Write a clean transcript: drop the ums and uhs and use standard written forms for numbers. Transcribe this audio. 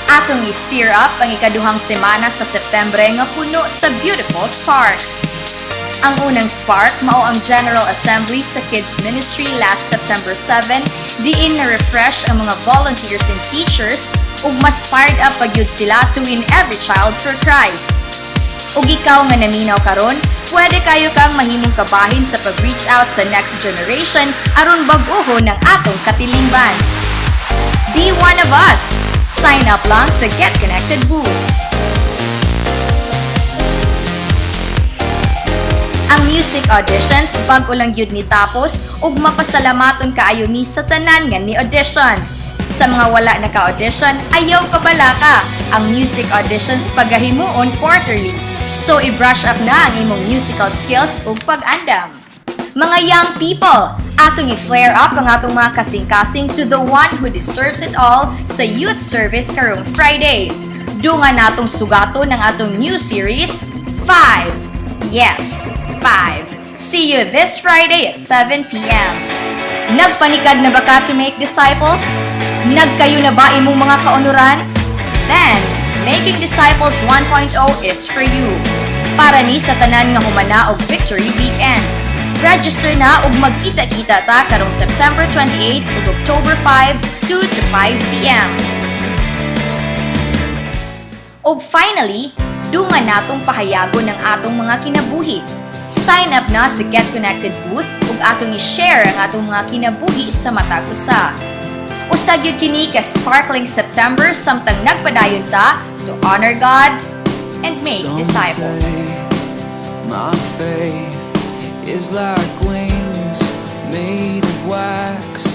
Atong i-steer up ang ikaduhang semana sa Setyembre nga puno sa beautiful sparks. Ang unang spark mao ang General Assembly sa Kids Ministry last September 7, diin na refresh ang mga volunteers and teachers ug mas fired up pagyud sila to win every child for Christ. Ug ikaw nga naminaw karon, pwede kayo kang mahimong kabahin sa pag-reach out sa next generation aron bag-ohon ang atong katilingban. Be one of us! Sign up lang sa Get Connected booth. Ang music auditions bag-o lang gyud ni tapos ug mapasalamaton kaayo mi sa tanan nga ni audition. Sa mga wala naka-audition, ayaw kabalaka. Ang music auditions pagahimuon quarterly. So i-brush up na ang imong musical skills ug pag-andam. Mga young people, atong i-flare up ang atong mga kasing-kasing to the one who deserves it all sa youth service karong Friday. Dunga natong sugaton ang atong new series, 5. Yes, 5. See you this Friday at 7 p.m. Nagpanikad na ba ka to make disciples? Nagkayo na ba imong mga kaunuran? Then, Making Disciples 1.0 is for you. Para ni sa tanan nga humana og Victory Weekend. Register na ug magkita-kita ta karong September 28 ug October 5, 2 to 5 p.m. Ug finally, dunga natong pahayagon ang atong mga kinabuhi. Sign up na sa Get Connected booth ug atong i-share ang atong mga kinabuhi sa matag usa. Usa gyud kini ka sparkling September samtang nagpadayon ta to honor God and make Some disciples. say my faith is like wings made of wax.